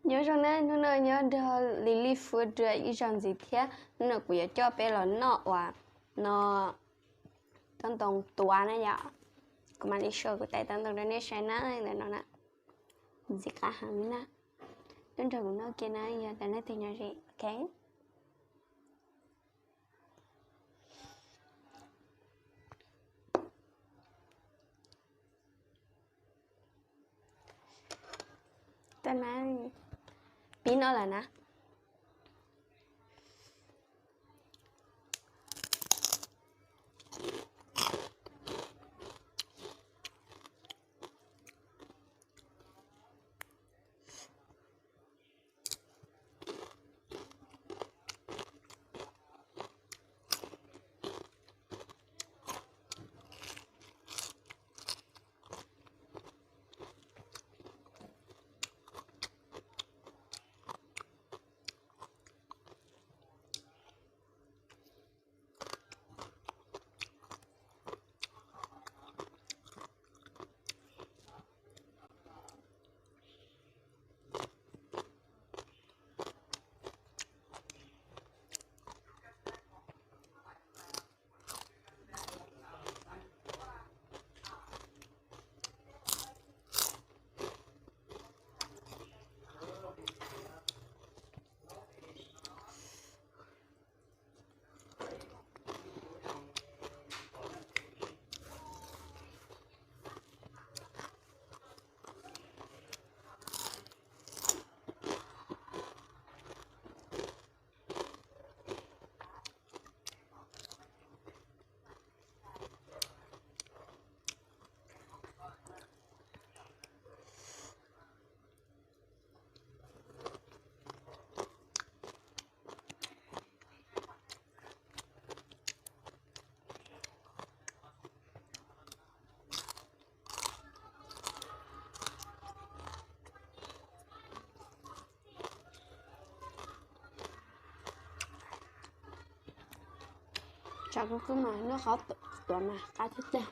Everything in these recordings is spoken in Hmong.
Nyob zoo na, hnub no nyob nrog Lily Food ib zaug ntxiv thiab. Hnub no kuv yuav coj peb los noj uas no, toj ntoo tuav na yom. Kuv mam li sau kuv tais toj ntoo rau nej saib na, ntawm no na. Ntxim qab heev li na. Tuaj nrog kuv noj kiag na, yog tias leej twg nyob ze, ok. Tau na, pib noj lawm na. Tsam kub kub mas noj qhov tuav mas qab tiag tiag.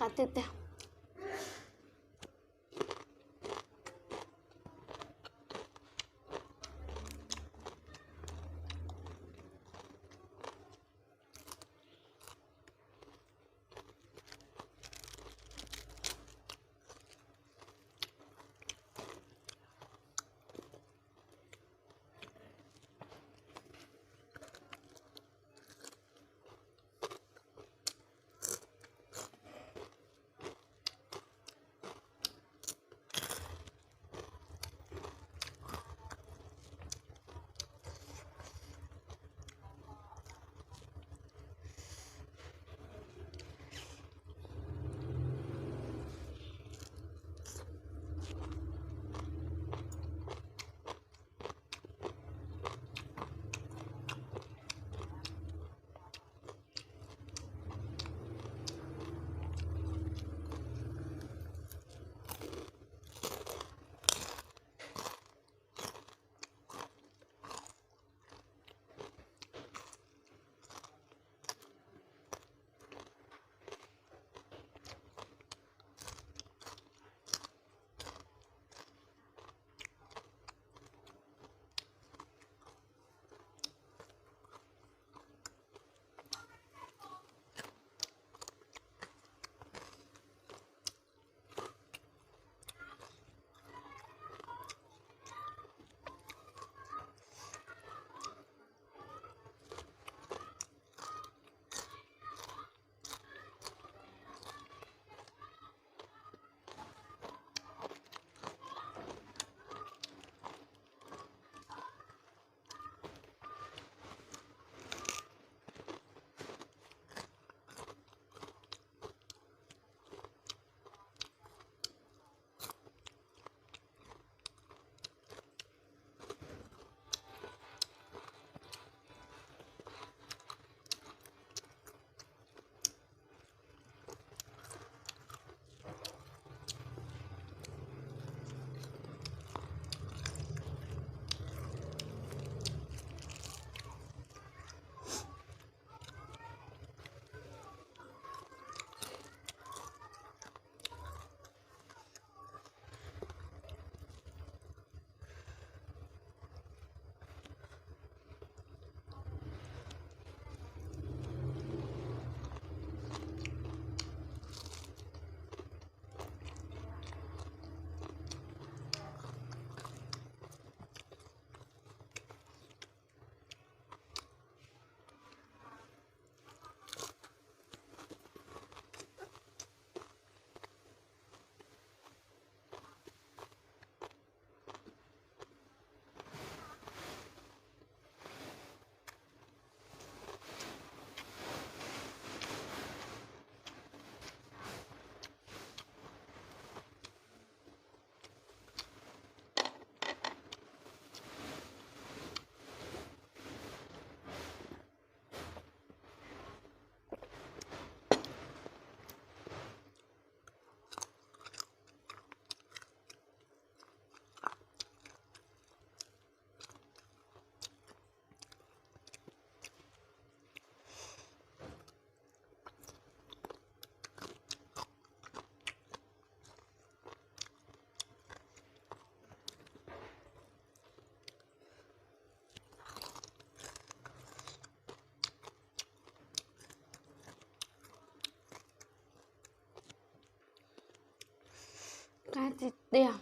Qab tiag tiag. Txiv tiag.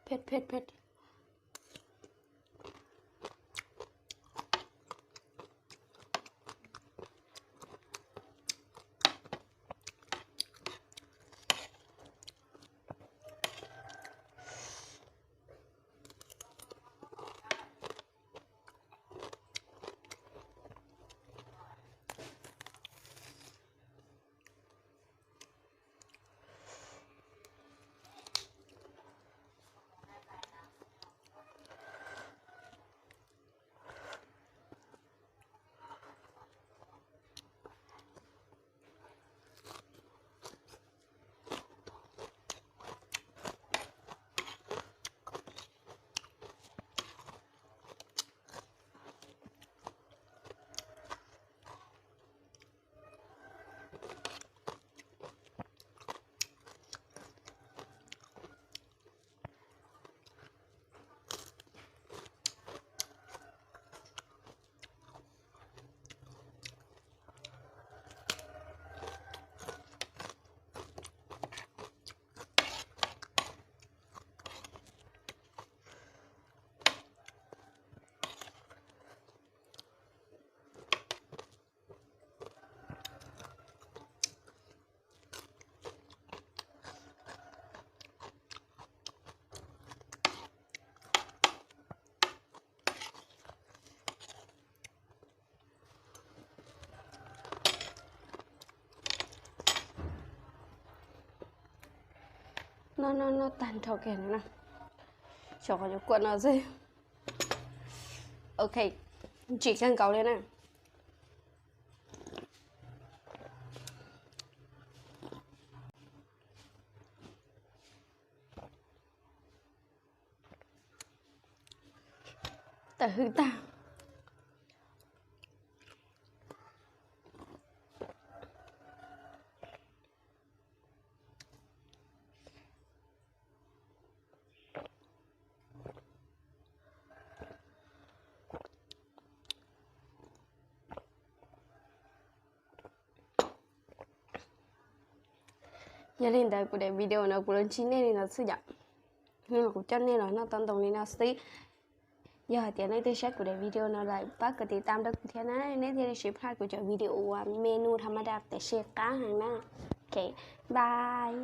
Phet, phet, phet. Noj, noj, noj tag nrho kiag na. Xyov qhov yuav kuam no xwb. Ok, ntsim kawg nkaus li na. Tawm hwj tag. Yog li ntawd kuv daim video no kuv los ntsib nej li no xwb yom. Hnub no kuv coj nej los noj tob ntoo li no xwb. Yog hais tias nej twb saib kuv daim video no lawm pab kov tiv tam rau kuv thiab na, nej thiaj li tsis plam kuv cov video uas menu tha ma da tam sim qab heev na. Ok, bye.